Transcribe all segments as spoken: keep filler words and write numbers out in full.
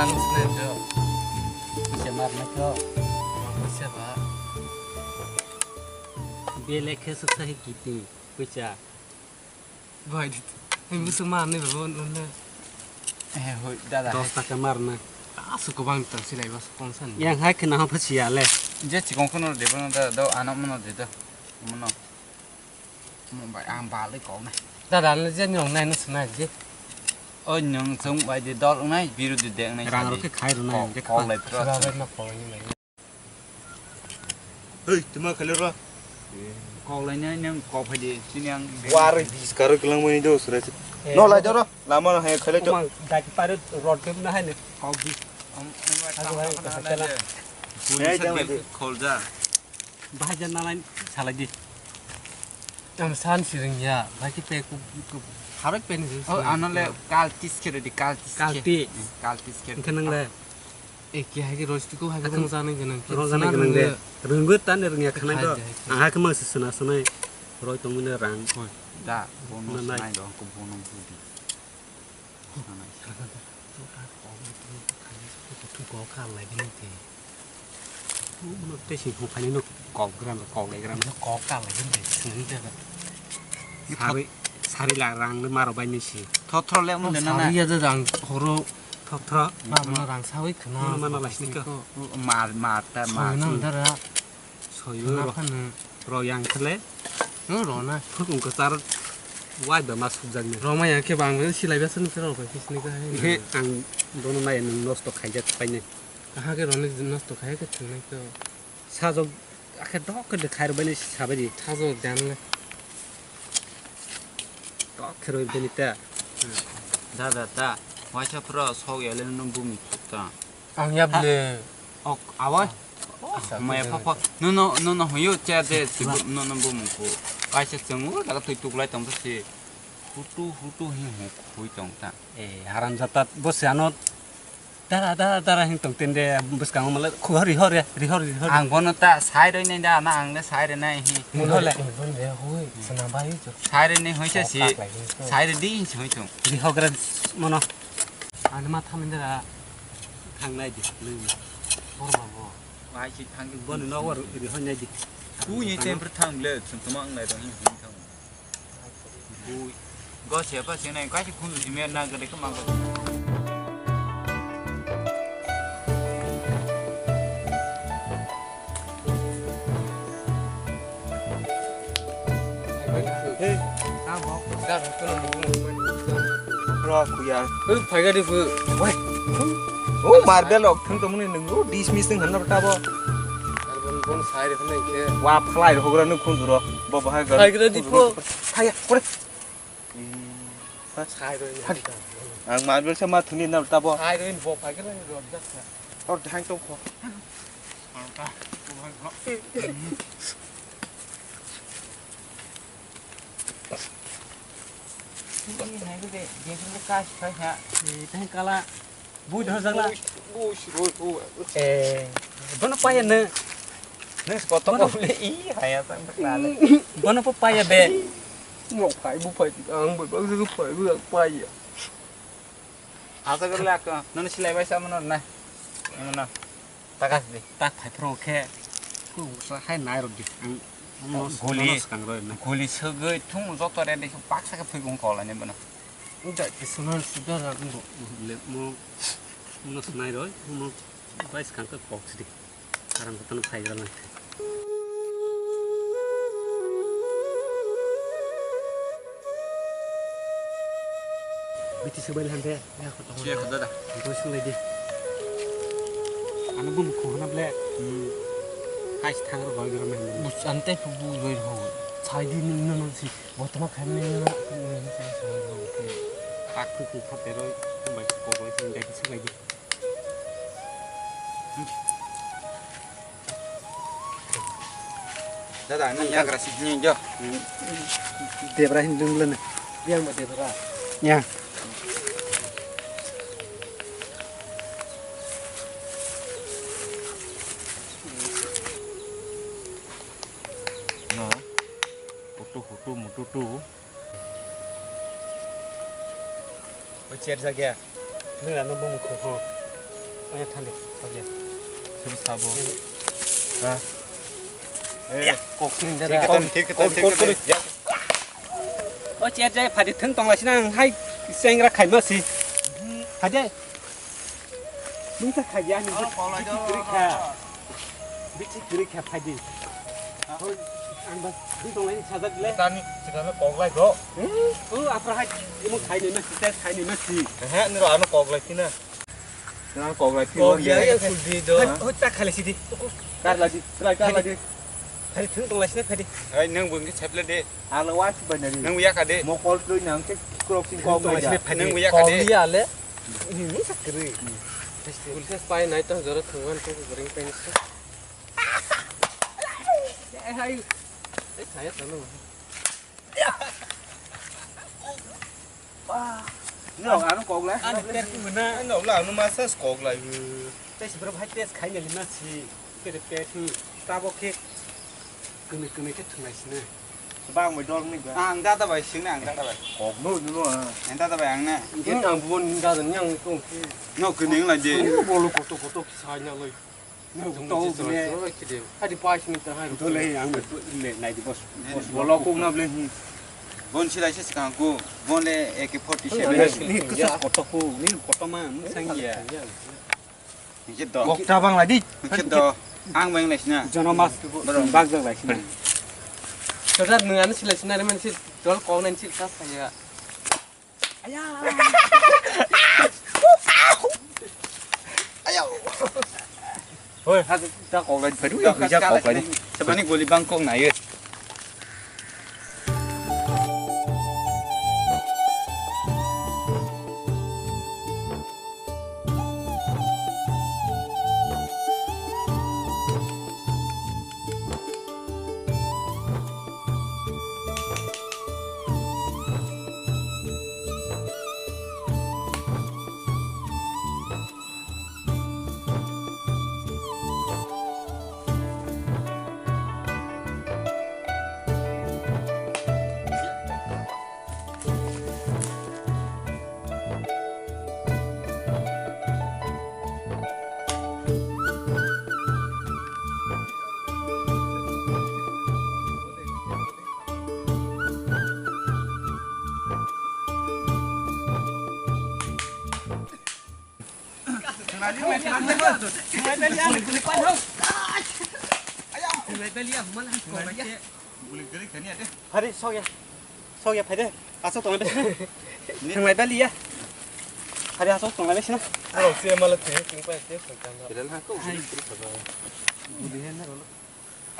Ang snai do. Puisa mar na kho. Puisa ba. Bele khe suksa hi kiti. Puisa. Bai dit. Ang busu mar ni babo nuna. Eh, hoi, dada. Dos taka mar na. Asu ko bang tang silai bas kongsan. Yang hai khna ha phasia le. Je chikong khono de bono da do ano mono de do. Mono. Mo bai ang bal de kong na. Dada le je nyong nai no snai je. O nyong chung bai de dol nai biru de de nai. Rang ro khe khai ro nai je kong lai pro. Ba bai ma kong ni mai. Hei, tuma khale ro. Kok lai nai nang kok phai de sini ang. War bis karo kelang mani do sura. No lai do ro. Lama no hai khale to. Mang daki pare rod dem na hai ne. Kok bi. Ang ang Aduh, hai, hai, hai, hai. Khol ja. Bahai jan nalai salai di. Ang san siring ya, baki pe ku ku harap pen sih. Oh, ano le kal tis kere di kal tis. Kal ti. Kal tis kere. Kenang le. Eh, ki hai ki rosti ku hai ki rong jana kenang. Rong jana kenang de. Renggut tan rengya khanai to. Hai, hai. Ang hai kemang sih sana sana. Roi tong mene rang. Hoi, da, bono nai do, ko bono budi. Kok kha lai gini te. Tei sing kok khaini no kok gram kok lai gram. Kok kha lai gini te. Sari sari la rang le maro bai ni si. Thotro le mun de na na. Sari ya de rang horo. Thotro. Ma ma rang sawi khna. Ma ma lai sini ko. Mar mar ta mar. Nam dara. Soyo ro. Ro yang khle. No ro na. Phukung ko sar wai ba ma sujak ni. Ro ma yang ke bang silai ba sun ke ro ba kis ni ka hai. He ang dono nai nung nosto khaijak pai ni. Aha ke ro ni nosto khai ke thung nai ko. Sajok akhe dok ke khai ro bai ni sabai di. Sajok dan le. Dok ke ro bai ni ta. Da da da. Waisa pro sok ya le no bumi ta. Ang ya ble. Ok, awai. Maya papa. No no no no hoyo cha de si no no bo mungko. Kaisa chungo daga twi tuklai tong si. Hutu hutu hi hui tong ta. Eh, haram jata bo si ano. Dara dara dara hin tong tende bwskango mala khu hori hori hori hori hori. Ang bono ta sai roi nai da na ang le sai re nai hi. Hole. Sai re nai hoi cha si. Sai re di hin si hoi tong. Ri hogra mono. Ani ma thamin dara. Thang nai di, nung. Bor ba bo. Wai si thang di. Bo ni no wor ri hoi nai di. Ku ni tem per thang le, chum tuma ang nai dong hi thang. Bu. Go se pa se nai, ka si khun si me na ga de ka ma go. Hey. Bro, kuya. Hey, phai ga di phu. Wai. Oh, marble ok thung tong ni nung. Oh, dismiss thung hanna bata bo. Bon, bon sai re khna ke. Wa phlai ro gra nu khun ro. Bo bahai ga. Phai ga di phu. Phai ya, kore. Sai ro ni. Ang marble se ma thuni na bata bo. Sai ro ni bo phai ga ro jak sa. Or dhang tong kho. Tang kala bui dhor jagla. Eh, bono paya ne. Nang spot ko le i haya tang kala. Bono po paya be. Mo phai bu phai ang bu phai bu phai ya. Asa gurle ak, nang silai bai sa mano na. Mano. Takas de. Tak phai phro khe. Ku sa hai nai rok di. Ang no guli skang roi na. Guli sogoi thung joto re de paksa khe phoi gong kola ni bono. Uda ke sunan suda ra ngo. Le mo no snai roi mo bai skang ka kok sidi. Arang kotono phai gra lang. Biti se bai lhan de. Ya ko to. Siya ko dada. Ko sung lai di. Ano bum ko na ble. Hmm. Kai thang ro bai gra men. Bus ante pu bu loi ho. Sai di ni no no si. Botma khan ni no. Tak tu ku pha pero. Bai ko ko sung dai se bai di. Dada, ni yagra si ni jo. Debra hin dum lene. Yang ba debra. Ya. No. Hutu hutu mutu tu. O cher jagya. Nang ano bumung kho ho. Thali, thali. Sabo, sabo. Ha? Eh, kok kring da. Thik khe thik khe thik khe. O chair jai phadi thung tong lai sina ang hai sengra khai ma si. Phadi. Nung ta khai ya ni. Bichi kiri kha. Bichi kiri kha phadi. Ang ba thung tong lai sajak le. Tani sikana kok lai do. O afra hai imo khai ni ma si, khai ni ma si. He, niro ano kok lai sina. Nang kok lai Kok ya ya suldi do. Hoi ta khale sidi. Kar lagi, try kar lagi. Hari thung tong lai sina phadi. Hai nang bung ke seple de. Alo wa si banari. Nang ya ka de. Mo call tu nang ke krok sing kok lai ya. Nang ya ka de. Kok ya le. Ini sakri. Ulse pai nai to jora thungwan to ring pen. Eh hai. Eh saya tahu. Nirok ano kok lai. Ano ter ku na. Ano la ano masa kok lai. Tei si bro hai test khai ngali na si. Kere pe tu. Tabo khe. Kene kene khe thunai sine. Bang mai dol ni ba. Ang dada bai sing ang dada bai. Kok no no. Ang dada bai ang na. Ang buon dada nyang kong. No kene lai je. Bolo koto koto sai na lai. Hadi pais minta hai. Dole ang le nai di bos. Bolo kok na ble. Bon silai se sikang ko. Bon le A K forty seven. Ni kusa koto ko, ni koto ma, ni sang ya. Ni je do. Kok ta bang lai di. Ni je do. Ang bang lai sina. Jono mas bag bag lai sina. Soda nung ani silai sina re man sil dol kok nai sil kas ya. Aya. Aya. Hoi, ha ta kok lai phai du, ya ja kok lai. Sabani goli bang kok nai. Hari sok ya. Sok ya, phai de. Asok tong lai sina. Thang lai bali ya. Hari asok tong lai sina. Aro se mala te king pa te.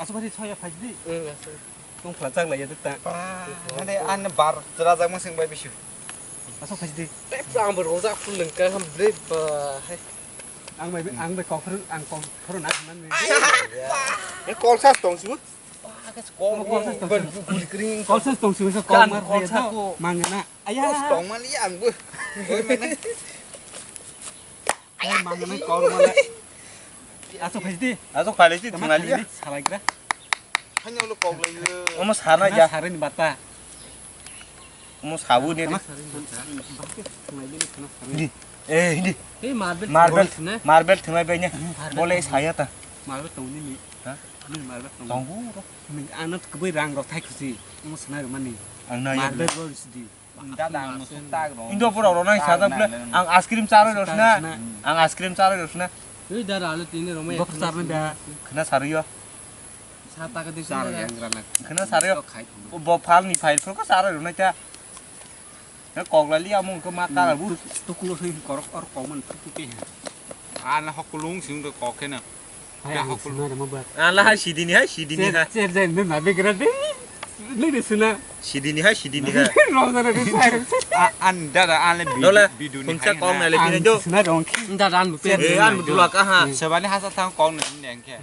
Asok hari sok ya, phai di. Tong khla chak lai ya ta. Ane an bar rajak ma sing bai bisu. Asok phai di. Te ang bo rojak phul lengka ham bre ba hai. Ang bai, ang bai kok phuru, ang kok phuru na man. Ni kol sas tong su. Kol sas tong su. Kol sas tong su, kol mar kol sa ko. Mangana. Aya. Tong mali ang bo. Oi mana. Ai mangana kol mala. Asok phai di. Asok phai di, thang lai ya. Salai gra. Hanya lo kok lai. Omo sana ya. Sarin bata. Omo sabu ni. Hindi. Eh, hindi. Marble, marble thunai bai ni. Bole saya ta. Marble tong ni ni. Ha? Ni marble tong. Tong bu. Ni anat kebui rang rok thai khusi. Omo sana mani. Ang na marble ro sidi. Dada ang musuk tak ro. Indo pura ro nang sada bole. Ang ice cream charo ro sna. Ang ice cream charo ro sna. Ui dara alo tini ro mai. Bok char na da. Khna sariyo. Sa ta ka de sar yang rana. Khna sare. Bo phal ni phai phal ko sare runa cha. Na kok la li amung ko ma kala bu. Tu kulo sing korok or koman tu ke. Ana hokulung sing do kok ke na. Hai ang sima da ma ba. Ala hai sidini hai sidini hai. Cher jen na be gra de. Ni de suna. Sidini hai sidini hai. Rong na de sai. An dada an le bidu ni. Kuncha kong na le pina do. Suna rong. Dada an bu pe. Eh an bu la ka ha. Sabani hasa thang kong na ni ang ke.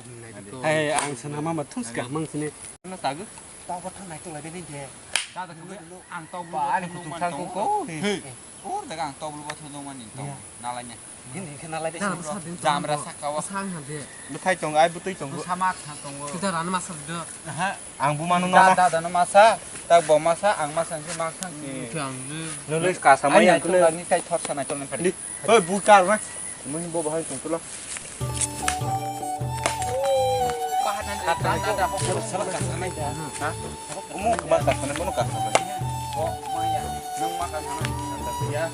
Hai, ang sana ma ma thus ka mang sini. Na tagu. Tau ko thang nai tu lai bini de. Tau ko ang tau ba ani kutung thang ko ko. He. Or daga ang tau ba thang mani tau. Na lai nya. Ini ke na lai de. Jamra saka wa. Sang ha de. Buthai tong ai butui tong. Sama thang tong. Kita ran ma sa de. Aha. Ang bu manu na. Da da no masa. Tak bo masa ang masa ang ma thang si. Nulus ka sama yang kule. Ni tai thor sana chol ni phadi. Hoi bu kar ma. Mui bo bahai tong tula. Kata kata kok sala kata nai. Ha? Umu ma kata nai, bono kata nai. Kok maya, nang ma kata nai. Ya.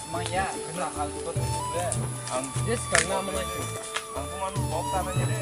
Maya, kena hal tu tu le. Ang des kang nama nai. Ang tu man bok ta nai de.